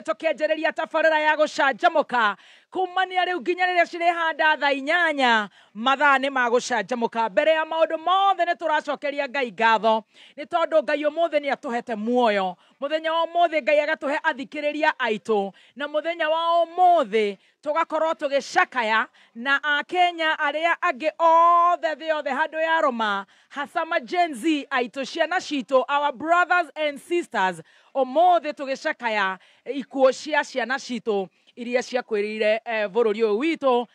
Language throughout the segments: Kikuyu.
Tũkĩanjĩrĩria tabarĩra ya gũcanjamũka kumania rĩu nginya rĩrĩa cirĩhanda thaa 8, mathaa nĩ ma gũcanjamũka. Mbere ya maũndũ mothe, nĩ tũracokeria Ngai ngatho nĩ tondũ Ngai ũmũthĩ nĩ atũhete muoyo. Mũthenya wa ũmũthĩ Ngai agatũhe athikĩrĩria aitũ, na mũthenya wa ũmũthĩ tũgakorwo tũgĩcakaya na Akenya arĩa angĩ othe thĩ yothe handũ ya rũma, hasama Gen Z aitũ, ciana citũ, our brothers and sisters. Ũmũthĩ tũgĩcakaya ikuũ cia ciana citũ iria ciakwĩrĩire bũrũri ũyũ witũ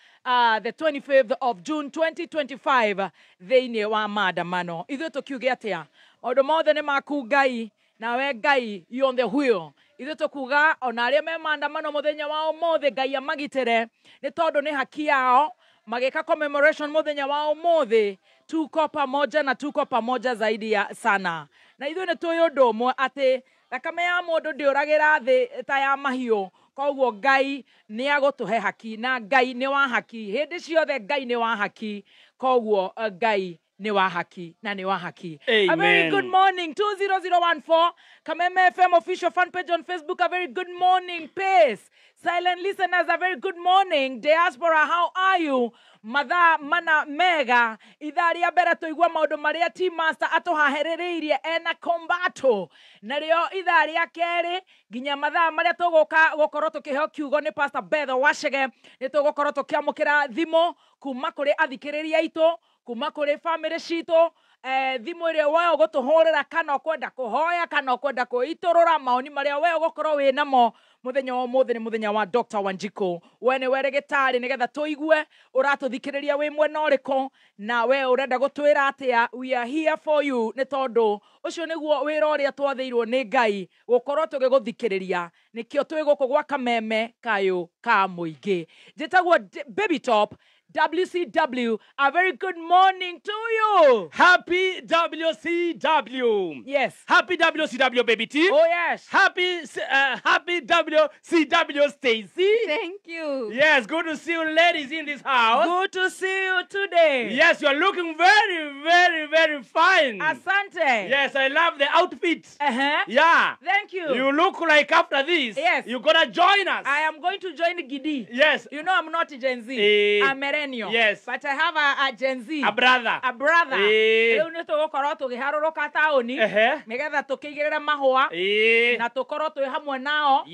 the 25th of June 2025 thĩinĩ wa maandamano. Ithuĩ tũkiuge atĩa? Maũndũ mothe nĩ maku Ngai, nawe Ngai, you on the wheel. Ithuĩ tũkuga ona arĩa me maandamano mũthenya wa ũmũthĩ, Ngai amagitĩre nĩ tondũ nĩ haki yao magĩka commemoration mũthenya wa ũmũthĩ. Tuko pamoja na tuko pamoja zaidi ya sana. Na ithuĩ nĩ tũĩ ũndũ ũmwe, atĩ thakame ya mũndũ ndĩũragĩra thĩ ta ya mahiũ. Koguo Ngai nĩ agũtũhe haki, na Ngai nĩ wa haki hĩndĩ ciothe. Ngai nĩ wa haki, koguo Ngai nĩ wa haki na nĩ wa haki. A very Amen. good morning, 20014 Kameme FM official fan page on Facebook. A very good morning, Pace. Silent listeners, a very good morning. Diaspora, how are you? Mathaa mana mega. Ithaa rĩa mbere tũigua maũndũ marĩa Team Master atũhaherĩrĩirie ena kombato. Narĩo ithaa rĩa kerĩ nginya mathaa marĩa tũgũka gũkorwo tũkĩheo kiugo nĩ Pastor Beth Wachege, nĩ tũgũkorwo tũkĩamũkĩra thimũ kuma kũrĩ athikĩrĩria aitũ, kuma kũrĩ bamĩrĩ citũ, thimũ ĩrĩa we ũgũtũhũrĩra kana ũkwenda kũhoya kana ũkwenda kwĩitũrũra maoni marĩa we ũgũkorwo wĩ namo. Mũthenya wa ũmũthĩ nĩ mũthenya wa Dr. Wanjiku. We nĩ we rĩgĩtarĩ nĩgetha tũigue ũratũthikĩrĩria wĩ mwena ũrĩkũ na we ũrenda gũtwĩra atĩa. We are here for you, nĩ tondũ ũcio nĩguo wĩra ũrĩa twathĩirwo nĩ Ngai, gũkorwo tũgĩgũthikĩrĩria. Nĩkĩo twĩ gũkũ gwa Kameme kayũ ka mũingĩ. Njĩtagwo Baby Top WCW. A very good morning to you. Happy WCW. Yes. Happy WCW, Baby T. Oh yes. Happy WCW, Stacy. Thank you. Yes, good to see you ladies in this house. Good to see you today. Yes, you're looking very, very, very fine. Asante. Yes, I love the outfit. Yeah. Thank you. You look like after this, you're gonna join us. I am going to join Gidi. You know I'm not Gen Z. I'm millennial. But I have a Gen Z. A brother. A brother. Rĩu nĩ tũgũkorwo tũgĩharũrũka taũni nĩgetha tũkĩigĩrĩre mahũa na tũkorwo twĩ hamwe nao,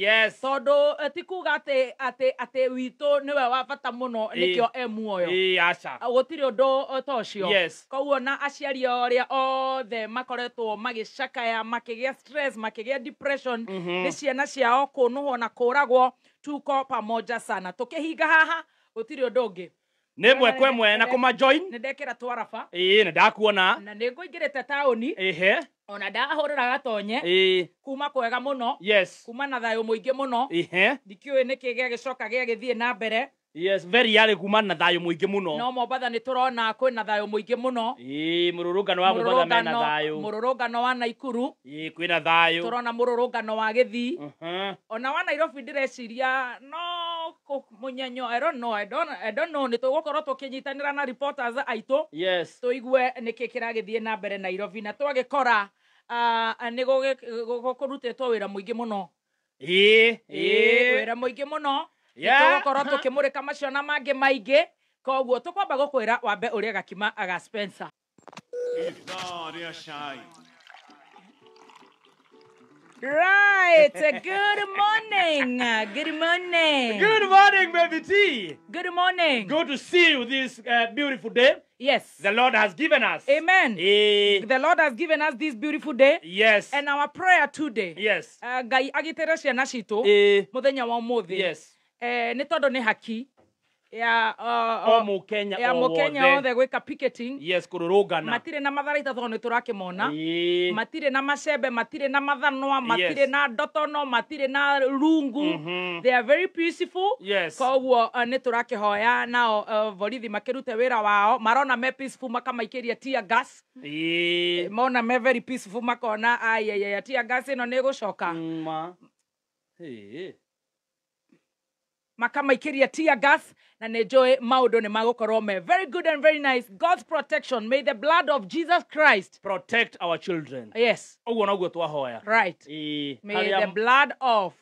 tondũ ti kuga atĩ witũ nĩwe wa bata mũno nĩkĩo e muoyo. Aca. Gũtirĩ ũndũ ta ũcio. Koguo na aciari arĩa othe makoretwo magĩcakaya, makĩgĩa stress, makĩgĩa depression nĩ ciana ciao kũnũhwo na kũragwo, tuko pamoja sana. Tũkĩhinga haha, gũtirĩ ũndũ ũngĩ. Nĩ mwe kwa mwe na kũma join. Nĩ ndekĩra twaraba. Nĩ ndakuona. Na nĩ ngũingĩrĩte taũni. Ona ndahũrĩra gatonye. Kuma kwega mũno. Kuma na thayũ mũingĩ mũno. Ndikĩũĩ nĩkĩ gĩagĩcoka gĩagĩthiĩ na mbere. Yes, very yarĩ kuma na thayũ mũingĩ mũno. No Mombatha nĩ tũrona kwĩna thayũ mũingĩ mũno. Mũrũrũngano wa Mombatha mena thayũ. Mũrũrũngano wa Naikuru. Kwĩna thayũ. Tũrona mũrũrũngano wa Gĩthii. Ona wa Nairobi ndĩreciria no mũnyenyo. I don't know, I don't know. Nĩ tũgũkorwo tũkĩnyitanĩra na reporters aitũ tũigue nĩkĩ kĩragĩthiĩ na mbere Nairobi, na twagĩkora nĩ kũrutĩtwo wĩra mũingĩ mũno. Wĩra mũingĩ mũno. Tũgũkorwo tũkĩmũrĩka macio na mangĩ maingĩ. Koguo tũkwamba gũkwĩra wambe ũrĩe gakima aga Spencer. Ithaa rĩa cai. Right. Good morning. Good morning. Good morning, Baby T. Good morning. Good to see you this beautiful day the Lord has given us. Amen. The Lord has given us this beautiful day. And our prayer today, Ngai agitĩre ciana citũ mũthenya wa ũmũthĩ. Nĩ tondũ nĩ haki ya O Mũkenya ya o Mũkenya wothe. Othe gwĩka picketing. Yes, kũrũrũngana. Matirĩ na matharaita tondũ nĩ tũrakĩmona. Matirĩ na macembe, matirĩ na mathanwa, matirĩ na ndotono, matirĩ na rungu. They are very peaceful. Koguo nĩ tũrakĩhoya nao borithi makĩrute wĩra wao. Marona me peaceful makamaikĩria tear gas. Mona me very peaceful makona ayayaya, tear gas ĩno nĩ ĩgũcoka. Ma. Makamaikĩria tear gas, na nĩ njũĩ maũndũ nĩ magũkorwo me very good and very nice. God's protection, may the blood of Jesus Christ protect our children. Yes. Ũguo noguo twahoya. Right. May the blood of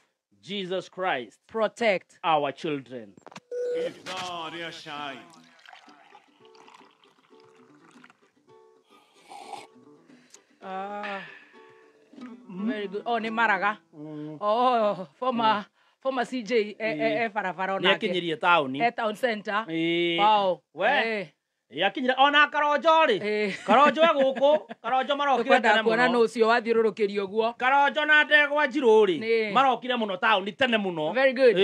Jesus Christ protect our children. Very good. Oh, nĩ Maraga. Oh, former CJ barabara onake. Nĩakinyirie taũni. Town center. Wow. We. Yakinyire ona Karonjo rĩ. Karonjo gũkũ, Karonjo marokire tene mũno. Kuona no ũcio wathiũrũrũkĩrio ũguo. Karonjo na Ndegwa Njirũ rĩ, marokire mũno taũni tene mũno. Very good.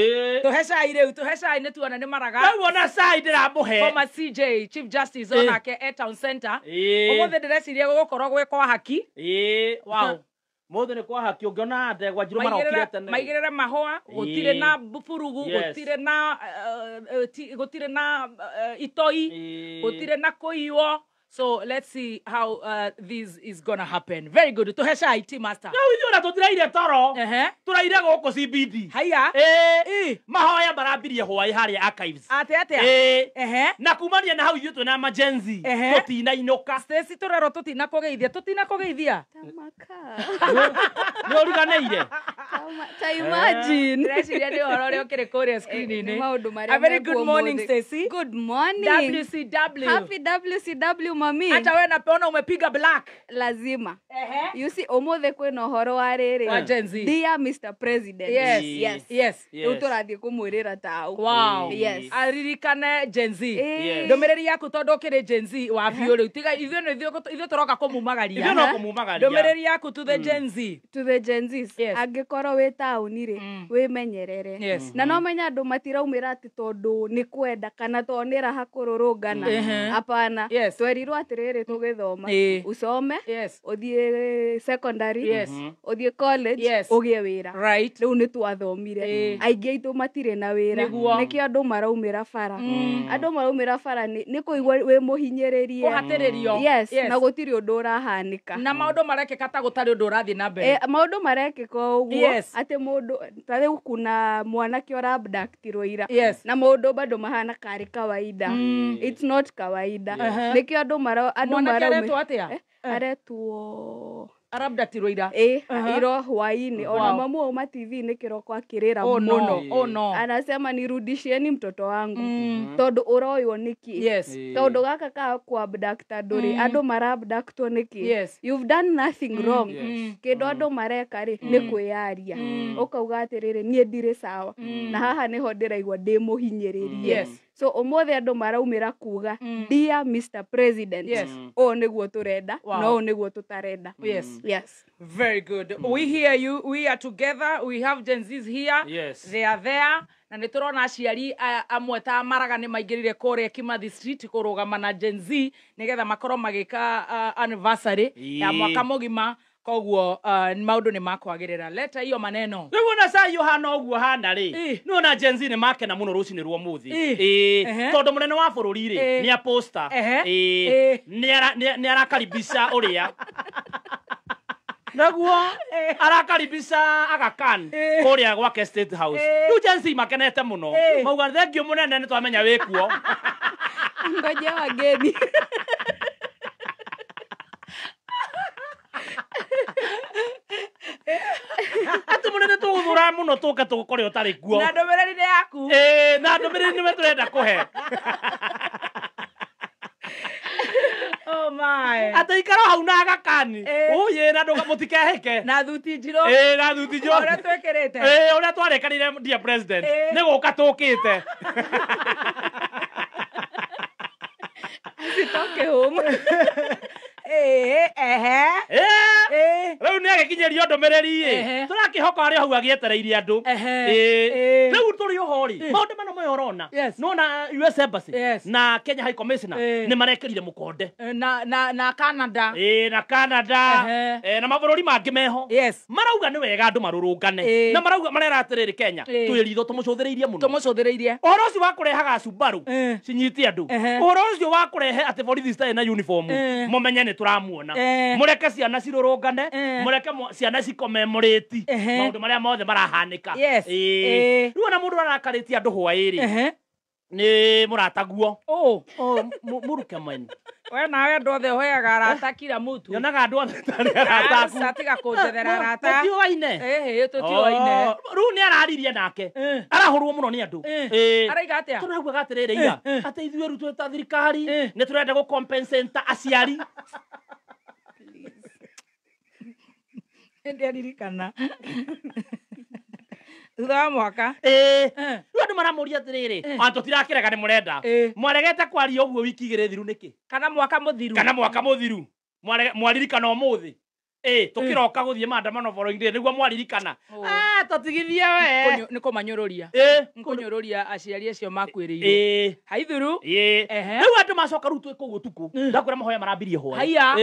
Tũhe cai rĩu, tũhe cai nĩ tuona nĩ Maraga. Rĩu ona cai ndĩramũhe. Former CJ Chief Justice onake town center. Ũmũthĩ ndĩreciria gũgũkorwo gwĩ kwa haki. Wow. Mũthĩ nĩ kwa haki ũngĩona Ndegwa Njirũ marokire tene. Maigĩrĩre mahũa, gũtirĩ na burugu, gũtirĩ na gũtirĩ na itoi, gũtirĩ na kũiywo. So let's see how this is gonna happen. Very good. Tũhe cai, Tea Master. Rĩu ithuĩ ona tũtiraire toro. Tũraire gũkũ CBD. Haiya. Mahoya marambirie hwaĩ harĩa archives. Atĩ atĩa? Na kumania na hau ithuĩ twĩna ma Gen Z. Tũtinainũka. Stacy tũrerwo tũtinakũgeithia. Tũtinakũgeithia. Nĩ ũriganĩire. Ta imagine. Ndĩreciria nĩ ũhoro ũrĩa ũkĩrĩ kũrĩa screen-inĩ. A very good morning, Stacy. Good morning. WCW. Happy WCW, mami. Hata wewe napona umepiga black. Lazima. You see, ũmũthĩ kwĩna ũhoro wa rĩrĩ. Wa Gen Z. Dear Mr. President. Yes. Yes. Yes. Rĩu tũrathiĩ kũmwĩrĩra tau. Wow. Yes. Aririkane Gen Z. Ndũmĩrĩri yaku tondũ ũkĩrĩ Gen Z wa biũ rĩu. Tiga ithuĩ ithuĩ tũroka kũmumagaria. Ithuĩ no kũmumagaria. Ndũmĩrĩri yaku to the Gen Z. To the Gen Zs. Yes. Angĩkorwo wĩ taũni rĩ, wĩmenyerere. Yes. Na no menya andũ matiraumĩra atĩ tondũ nĩ kwenda kana tondũ nĩ raha kũrũrũngana. Hapana. Yes. Twerirwo atĩrĩrĩ tũgĩthoma. Usome. Yes. Ũthiĩ secondary. Yes. Ũthiĩ college. Yes. Ũgĩe wĩra. Right. Rĩu nĩ twathomire. Aingĩ aitũ matirĩ na wĩra. Nĩkĩo andũ maraumĩra bara. Andũ maraumĩra bara nĩ kũigua wĩ mũhinyĩrĩrie. Kũhatĩrĩrio. Yes. Na gũtirĩ ũndũ ũrahanĩka. Na maũndũ marekĩka ta gũtarĩ ũndũ ũrathiĩ na mbere. Maũndũ marekĩka ũguo. Yes. Atĩ mũndũ ta rĩu kuna mwanake ũra-abductirwo ira. Yes. Na maũndũ bado mahana karĩ kawaida. It's not kawaida. Nĩkĩo andũ mwanake aretwo atĩa? Aretwo arabductirwo ira. Iro hwaini. Ona mamu auma TV-inĩ kĩroko akĩrĩra mũno. Oh no. Anasema nirudishieni mtoto wangu. Tondũ ũroywo nĩkĩ? Yes. Tondũ gaka ka ku-abduct andũ rĩ, andũ mara-abductwo nĩkĩ? Yes. You've done nothing wrong. Kĩndũ andũ mareka rĩ, nĩ kwĩyaria. Ũkauga atĩrĩrĩ, niĩ ndirĩ sawa. Na haha nĩho ndĩraigua ndĩ mũhinyĩrĩrie. Yes. So ũmũthĩ andũ maraumĩra kuga, Dear Mr. President, ũũ nĩguo tũrenda, na ũũ nĩguo tũtarenda. Yes. Yes. Very good. We hear you. We are together. We have Gen Zs here. Yes. They are there. Na nĩ tũrona aciari amwe ta Maraga nĩ maingĩrire kũrĩa Kimathi Street kũrũgama na Gen Z nĩgetha makorwo magĩka anniversary ya mwaka mũgima. Koguo maũndũ nĩ makwagĩrĩra. Leta hiyo maneno. Rĩu ona cai ũhana ũguo hana rĩ, nĩ ona Gen Z nĩ makena mũno rũcinĩ rwa ũmũthĩ. Tondũ mũnene wa bũrũri rĩ, nĩ aposta. Nĩ arakaribisha ũrĩa. Naguo arakaribisha Aga Khan kũrĩa gwake State House. Rĩu Gen Z makenete mũno. Mauga thengiũ mũnene nĩ twamenya wĩ kuo. Ngoja wageni. Atĩ mũnene tũgũthũra mũno tũke tũgũkore ũtarĩ kuo. Na ndũmĩrĩri nĩ yaku. Na ndũmĩrĩri nĩwe tũrenda kũhe. Oh my. Atĩ ikara hau na Aga Khan. Ũyĩ na mũtikehĩke. Na thuti njirũ. Na thuti njirũ. Ũrĩa twĩkĩrĩte. Ũrĩa twarĩkanĩire dear president. Nĩ gũka tũkĩte. Asitoke home. Rĩu nĩ agĩkinyĩrio ndũmĩrĩri ĩ. Tũrakĩhoka arĩ hau agĩetereirie andũ. Rĩu tũrĩ oho rĩ, maũndũ mano maya ũrona. Nĩwona US Embassy na Kenya High Commissioner nĩ marekĩrire mũkonde. Na Canada. Na Canada. Na mabũrũri mangĩ meho. Marauga nĩ wega andũ marũrũngane. Na marauga marera atĩrĩrĩ Kenya, twĩ ritho tũmũcũthĩrĩirie mũno. Tũmũcũthĩrĩirie. Ũhoro ũcio wa kũrehaga Subaru cinyite andũ. Ũhoro ũcio wa kũrehe atĩ borithi citarĩ na uniform mũmenye nĩ tũramuona. Mũreke ciana cirũrũngane, mũreke ciana cikomemorate maũndũ marĩa mothe marahanĩka. Rĩu ona mũndũ arakarĩtie andũ hwaĩ rĩ, nĩ mũrataguo. Mũruke mweni. We nawe andũ othe ũheaga arata kila mtu. Nyonaga andũ othe tarĩ arata aku. Aca, tiga kũnjethera arata. Tũtiũaine. Ĩhĩ, tũtiũaine. Rĩu nĩ araririe nake. Arahũrwo mũno nĩ andũ. Araiga atĩa? Tũraugaga atĩrĩrĩ ira atĩ ithuĩ rĩu twĩ ta thirikari nĩ tũrenda gũ compensate aciari. Ndĩaririkana. Thutha wa mwaka. Rĩu andũ maramũria atĩrĩrĩ, ona tũtirakĩrega nĩ mũrenda. Mwaregete kwaria ũguo wiki igĩrĩ thiru nĩkĩ? Kana mwaka mũthiru. Kana mwaka mũthiru. Mwaririkana ũmũthĩ. Tũkĩroka gũthiĩ maandamano following day nĩguo mwaririkana. Tũtigithie we. Nĩ kũmanyũrũria. Nĩ kũnyũrũria aciari acio makuĩrĩirwo. Haithuru. Rĩu andũ macoka rĩu twĩ kũu ũtukũ. Ndakwĩra mahoya marambirie hwaĩ. Haiya.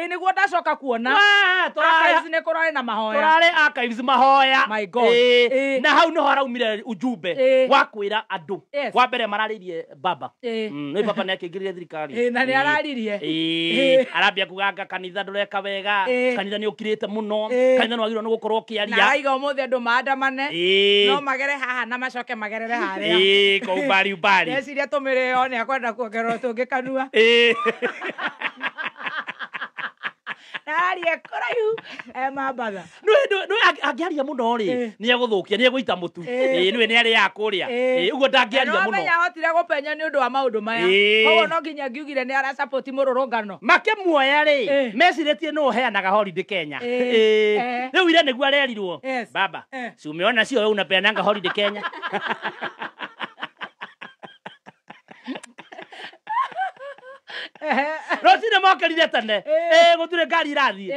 Nĩguo ndacoka kuona. Archives nĩ kũrarĩ na mahoya. Tũrarĩ archives mahoya. My God. Na hau nĩho haraumire ujumbe wa kwĩra andũ. Wa mbere mararĩirie baba. Nĩ baba nĩ akĩingĩrire thirikari. Na nĩ araririe. Arambia kuga kanitha ndũreka wega. Kanitha nĩ ũkirĩte mũno. Kanitha nĩ wagĩrĩirwo nĩ gũkorwo ũkĩaria. Na araiga ũmũthĩ andũ maandamane. No magere haha na macoke magerere harĩa. Kwa umbali umbali. Ndeciria tũmĩrĩo nĩ akwenda kuongererwo tũngĩ kanua. Arie kũraihu mambatha. Nĩ angĩaria mũno rĩ, nĩ egũthũkia, nĩ egũita mũtu. Nĩwe nĩ arĩaga kũrĩa. Ũguo ndangĩaria mũno. Menya ahotire gũpenya nĩ ũndũ wa maũndũ maya. Koguo no nginya ngiugire nĩ arasupport mũrũrũngano. Makĩmuoya rĩ, mecirĩtie nũ ũheanaga holiday Kenya. Rĩu ira nĩguo arerirwo. Baba, si umeona sio wewe unapeananga holiday Kenya? Rũcinĩ mokĩrire tene. Gũtirĩ ngari irathiĩ.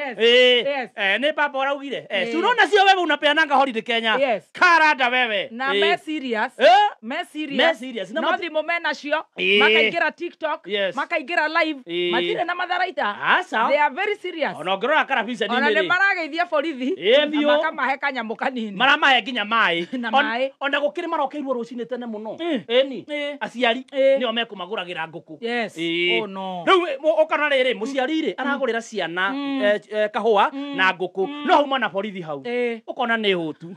Nĩ baba ũraugire. Si unaona sio wewe unapeananga holiday Kenya? Karanda wewe. Na me serious. Me serious. No thimũ menacio. Makaingĩra TikTok. Makaingĩra live. Matirĩ na matharaita. Aca. They are very serious. Ona ũngĩrora karabiceni-inĩ Ona nĩ marageithia borithi. Na makamahe kanyamũ kanini. Maramahe nginya maĩ. Na maĩ. Ona gũkĩrĩ marokeirwo rũcinĩ tene mũno. Ĩni. Aciari nĩo mekũmagũragĩra ngũkũ. Yes. Oh no. Rĩu ũkona rĩrĩ mũciari rĩ aragũrĩra ciana kahũa na ngũkũ no hauma na borithi hau ũkona nĩ hũtu.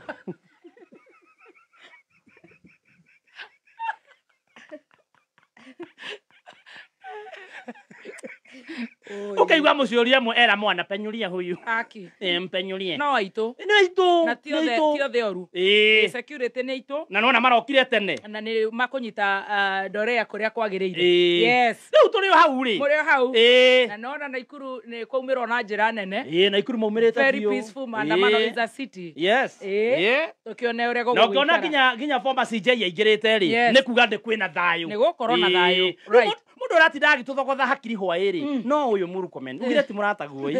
Ũkaigua mũciũria ĩmwe era mwana penyũria huyu. Aki. Mpenyũrie. No aitũ. Nĩ aitũ. Na ti othe oru. Security nĩ aitũ. Na nona marokire tene. Na nĩ makũnyita ndorea kũrĩa kwagĩrĩire. Yes. Rĩu tũrĩ o hau rĩ. Mũrĩ o hau. Na nona Naikuru nĩ kwaumĩrwo na njĩra nene. Naikuru maumĩrĩte biũ. Very peaceful maandamano is a city. Yes. Tũkĩone ũrĩa gũgũikara. Na ũkĩona nginya former CJ aingĩrĩte rĩ, nĩ kuga ndĩ kwĩna thayũ. Nĩ gũkorwo na thayũ. Right. Mũndũ ũratinda agĩtũthogotha hakiri hwaĩ rĩ, no ũyũ Murkomen ugire ti mũrataguo.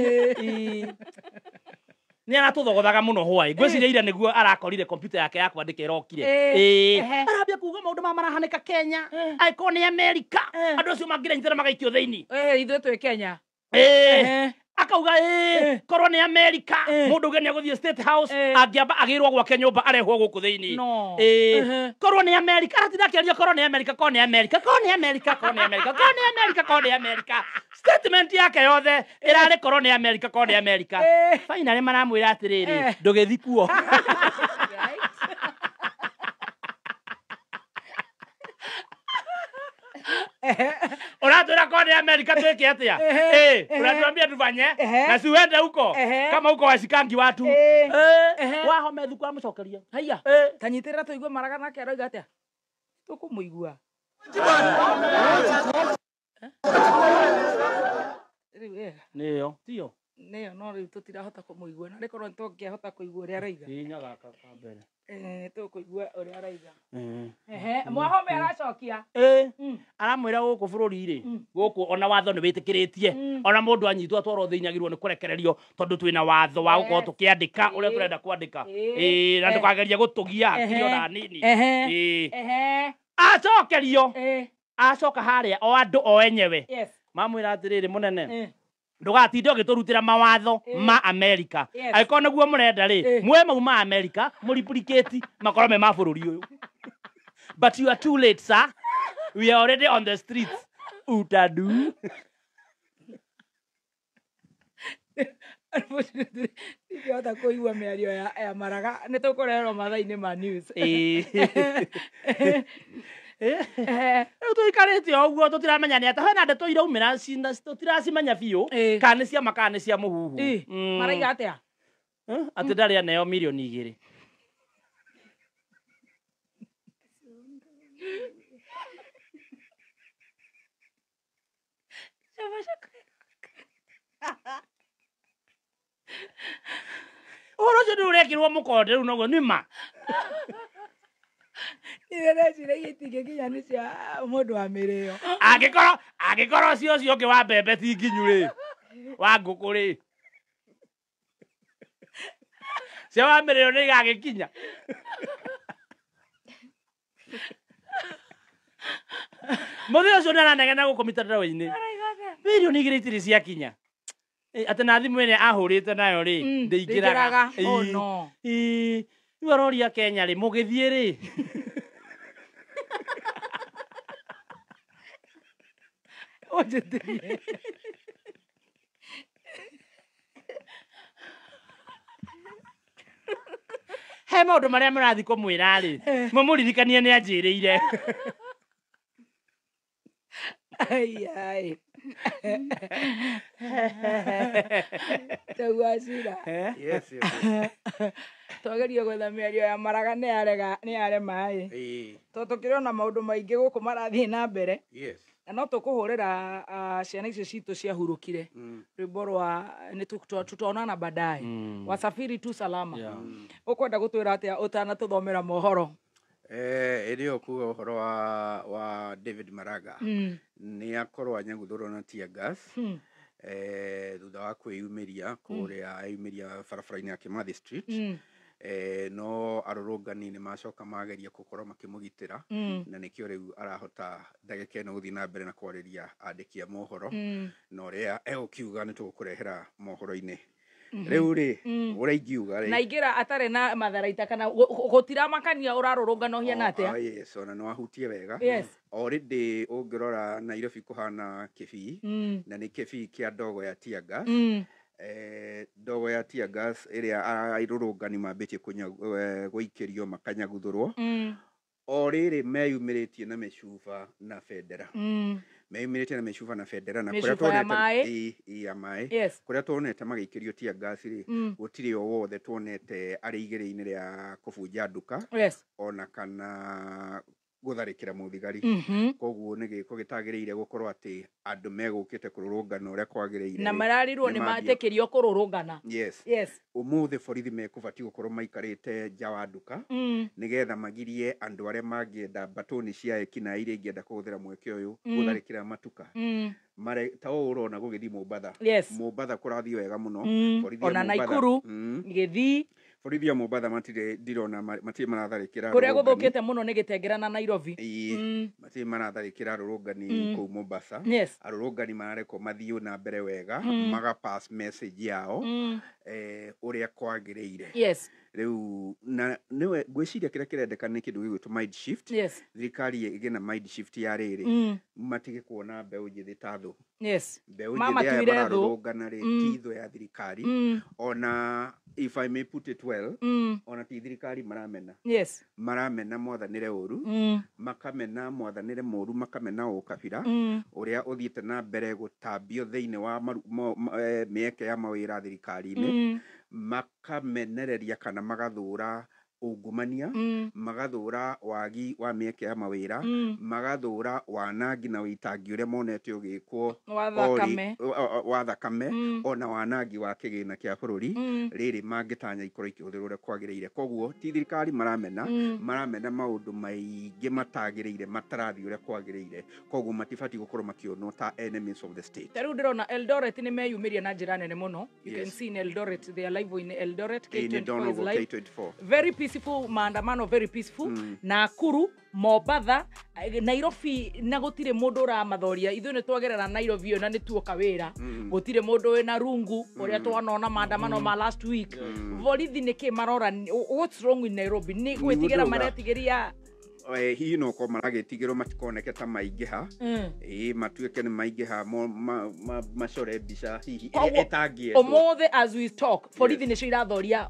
Nĩ aratũthogothaga mũno hwaĩ. Ngwĩciria ira nĩguo arakorire kompyuta yake ya kwandĩka ĩrokire. Arambia kuga maũndũ maya marahanĩka Kenya, angĩkorwo nĩ Amerika, andũ acio mangĩrenyitana magaikio thĩinĩ. Ithuĩ twĩ Kenya. Akauga korwo nĩ Amerika mũndũ uge nĩ egũthiĩ State House angĩamba agĩrwo gwake nyũmba arehwo gũkũ thĩinĩ. Korwo nĩ Amerika aratinda akĩaria korwo nĩ Amerika, korwo nĩ Amerika, korwo nĩ Amerika, korwo nĩ Amerika, korwo nĩ Amerika, korwo nĩ Amerika. Statement yake yothe ĩrarĩ korwo nĩ Amerika, korwo nĩ Amerika. Finally maramwĩra atĩrĩrĩ, ndũgĩthi kuo. Ũratwĩra korwo nĩ Amerika twĩke atĩa? Ũratwambia tufanye na si uende huko kama huko washikangi watu. Wahome thuku amũcokeria. Haiya. Tanyitĩrĩra tũigue Maraga nake aroiga atĩa? Tũkũmũigua. Nĩyo tiyo. Nĩyo no rĩu tũtirahota kũmũigua. Na rĩkorwo nĩ tũngĩahota kũigua ũrĩa araiga. Hinya gaka ka mbere. Tũkũigua ũrĩa araiga. Mwahome aracokia. Aramwĩra gũkũ bũrũri rĩ, gũkũ ona watho nĩ wĩtĩkĩrĩtie. Ona mũndũ anyitwo atwarwo thĩinĩ agĩrĩirwo nĩ kũrekererio tondũ twĩna watho wa gũkorwo tũkĩandĩka ũrĩa tũrenda kwandĩka. Na ndũkagerie gũtũgia hakiri ona nini. Acokerio. Acoka harĩa o andũ o enyewe. Mamwĩra atĩrĩrĩ mũnene. Ndũgatinde ũgĩtũrutĩra mawatho ma Amerika. Angĩkorwo nĩguo mũrenda rĩ, muoe mau ma Amerika, mũripurikĩti, makorwo me ma bũrũri ũyũ. But you are too late, sir. We are already on the streets. Utadu. Ndingĩhota kũigua mĩario ya Maraga. Nĩ tũkũreherwo mathaa-inĩ ma news. Rĩu tũikarĩte o ũguo tũtiramenya nĩ atĩa hena ndeto iraumĩra tũtiracimenya biũ kana nĩ cia ma kana nĩ cia mũhuhu. Maraiga atĩa? Atĩ ndarĩ aneo mirioni 2. Ũhoro ũcio nĩ ũrekĩrwo mũkonde rĩu noguo nĩ ma. Nĩndĩreciragia itingĩkinya nĩ cia mũndũ wa mĩrĩo. Angĩkorwo cio ũcio ũngĩ wa mbembe ti nginyu rĩ, wa ngũkũ rĩ, cia wa mĩrĩo nĩ igagĩkinya. Mũthĩ ũcio nĩ aranegena gũkũ mitandao-inĩ. Mirioni 2 itirĩ ciakinya. Atĩ na thimũ ĩrĩa ahũrĩte nayo rĩ, ndĩingĩraga. Oh no. Rĩu aroria Kenya rĩ, mũgĩthiĩ rĩ? Ũnjĩtĩrie. He maũndũ marĩa mũrathiĩ kũmwĩra rĩ, mũmũririkanie nĩ anjĩrĩire. Ai ai. Tagwacira. Yes, yes. Twageria gwetha mĩario ya Maraga nĩ yarega nĩ yarema ĩ. Tondũ tũkĩrona maũndũ maingĩ gũkũ marathiĩ na mbere. Yes. Na no tũkũhũrĩra ciana icio citũ ciahurũkire rwĩmbo rwa nĩ tutaonana baadaye. Wasafiri tu salama. Ũkwenda gũtwĩra atĩa ũtanatũthomera mohoro? Ĩrĩ kuga ũhoro wa David Maraga nĩ akorwo anyaguthũrwo na tear gas thutha wa kwĩyumĩria kũrĩa eyumĩria barabara-inĩ ya Kimathi Street. No arũrũngani nĩ macoka mageria gũkorwo makĩmũgitĩra na nĩkĩo rĩu arahota ndagĩka ĩno gũthiĩ na mbere na kwarĩria andĩki a mohoro na ũrĩa egũkiuga nĩ tũgũkũrehera mohoro-inĩ. Rĩu rĩ ũrĩa ingiuga rĩ na ingĩra atarĩ na matharaita kana gũtiramakania ũrarũrũngana ũhiana atĩa? Yes, ona no ahutie wega. Yes. Already ũngĩrora Nairobi kũhana kĩbii na nĩ kĩbii kĩa ndogo ya tear gas. Ndogo ya tear gas ĩrĩa arũrũngani mambĩtie gũikĩrio makanyaguthũrwo. O rĩrĩ meyumĩrĩtie na mĩcuba na bendera. Meyumĩrĩtie na mĩcuba na bendera na kũrĩa tuonete ya maĩ. Kũrĩa tuonete magĩikĩrio tear gas rĩ, gũtirĩ o wothe tuonete arĩ igĩrĩ-inĩ rĩa kũbunja nduka. Yes. Ona kana gũtharĩkĩra mũthigari. Koguo nĩ gĩko gĩtagĩrĩire gũkorwo atĩ andũ megũkĩte kũrũrũngana ũrĩa kwagĩrĩire. Na mararirwo nĩ matĩkĩrio kũrũrũngana. Yes. Yes. Ũmũthĩ borithi mekũbatiĩ gũkorwo maikarĩte nja wa nduka nĩgetha magirie andũ arĩa mangĩenda mbatũni cia ekinaĩ iria ingĩenda kũhũthĩra mweke ũyũ gũtharĩkĩra matuka. Ta ũũ ũrona gũgĩthiĩ Mombatha. Yes. Mombatha kũrathiĩ wega mũno. Ona Naikuru gĩthiĩ. Borithi ya Mombatha matirĩ ndirona matirĩ maratharĩkĩra kũrĩa gũthũkĩte mũno nĩ Gĩtengera na Nairobi. Matirĩ maratharĩkĩra arũrũngani kũu Mombasa. Yes. Arũrũngani mararekwo mathiĩ na mbere wega, maga pass message yao ũrĩa kwagĩrĩire. Yes. Rĩu na nĩwe ngwĩciria kĩrĩa kĩrendekana nĩ kĩndũ gĩgwĩtwo mind shift. Yes. Thirikari ĩgĩe na mind shift ya rĩrĩ, matige kuona mbeũ njĩthĩ ta thũ. Yes. Mbeũ njĩthĩ aya mararũrũngana rĩ ti thũ ya thirikari. Ona if I may put it well, ona ti thirikari maramena. Yes. Maramena mwathanĩre ũru, makamena mwathanĩre mũru, makamena ũkabira ũrĩa ũthiĩte na mbere gũtambio thĩinĩ wa mĩeke ya mawĩra thirikari-inĩ, makamenereria kana magathũra ungumania, magathũra wagi wa mĩeke ya mawĩra, magathũra wanangi na wĩitangi ũrĩa monete ũgĩkwo wa thakame ona wanangi wa kĩgĩna kĩa bũrũri rĩrĩ mangĩtanya ikorwo ikĩhũthĩrwo ũrĩa kwagĩrĩire. Koguo ti thirikari maramena, maramena maũndũ maingĩ matagĩrĩire matarathiĩ ũrĩa kwagĩrĩire, koguo matibatiĩ gũkorwo makĩonwo ta enemies of the state. Ta rĩu ndĩrona Eldoret nĩ meyumĩria na njĩra nene mũno. You can see in Eldoret, they are live in Eldoret, K24 is live. K24. Very peaceful maandamano, very peaceful. Nakuru, Mombatha, Nairobi na gũtirĩ mũndũ ũramathoria. Ithuĩ nĩ twagerera Nairobi na nĩ tuoka wĩra. Gũtirĩ mũndũ wĩna rungu ũrĩa twanona maandamano ma last week. Borithi nĩ kĩ marora? What's wrong with Nairobi? Nĩ gwĩtigĩra maretigĩria Hihi no korwo maragĩtigĩrwo matikoneke ta maingĩha, ĩĩ, matuĩke nĩ maingĩha, macore mbica hihi Koguo, ĩrĩa ĩtangĩendwo. Ũmũthĩ as we talk, borithi nĩcio irathoria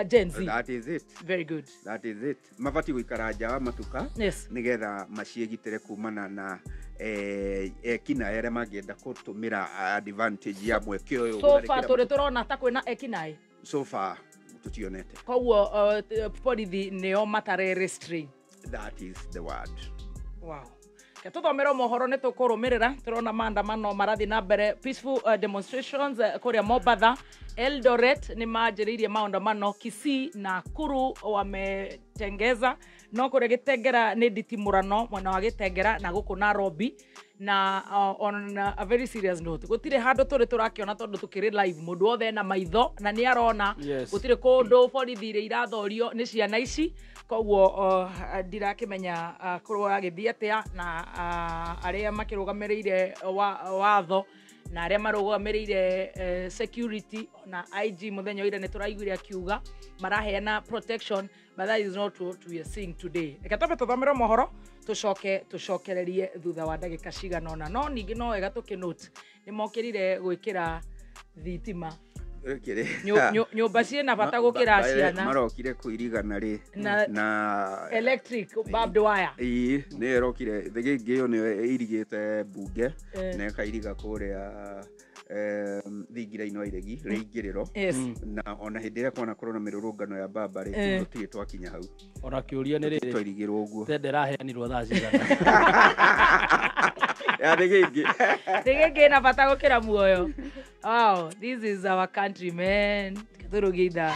Gen Z. That is it. Very good. That is it. Mabatiĩ gũikara nja wa matuka nĩgetha maciĩgitĩre kumana na ekinaĩ arĩa mangĩenda gũtũmĩra advantage ya mweke ũyũ So far gũtharĩkĩra. tũrĩ tũrona ta kwĩna ekinaĩ? So far tũtionete. Koguo borithi nĩo matare restrain. That is the word. Wow. Ke tũthomere mohoro nĩ tũkũrũmĩrĩra. Tũrona maandamano marathiĩ na mbere, peaceful demonstrations kũrĩa Mombatha, Eldoret nĩ manjĩrĩirie maandamano, Kisii na Nakuru wametengeza, no kũrĩa Gĩtengera nĩ nditimũrano mwena wa Gĩtengera na gũkũ Nairobi. Na on a very serious note, gũtirĩ handũ tũrĩ tũrakĩona, tondũ tũkĩrĩ live, mũndũ wothe ena maitho na nĩ arona gũtirĩ kũndũ borithi iria irathorio nĩ ciana ici. Koguo ndirakĩmenya kũragĩthiĩ atĩa na arĩa makĩrũgamĩrĩire watho na arĩa marũgamĩrĩire security na IG. Mũthenya wa ira nĩ tũraiguire akiuga maraheana protection, but that is not what we are seeing today. Reke twambe tũthomere mohoro, tũcoke tũcokererie thutha wa ndagĩka cigana ũna. No ningĩ no wega tũkĩnote nĩ mokĩrire gwĩkĩra thitima. Kĩrĩ- Nyũmba ciĩna bata gũkĩra ciana. Marokire kũirigana rĩ na electric barbed wire. Ĩĩ, nĩyo ĩrokire thĩgĩngĩ ĩyo nĩyo ĩirigĩte mbunge na ĩkairiga kũrĩa thingira-inĩ wa iregi rĩingĩrĩro. Na ona hĩndĩ ĩrĩa kwanakorwo na mĩrũrũngano ya mbamba rĩ, tũtirĩ twakinya hau. Ona kĩũria nĩ rĩrĩ, twairigĩrwo ũguo. Tende ĩraheanirwo thaa cigana? Ya thĩgĩngĩ. Thĩgĩngĩ ĩna bata gũkĩra muoyo. Wow, this is our country, man. Tũrũgie ithaa.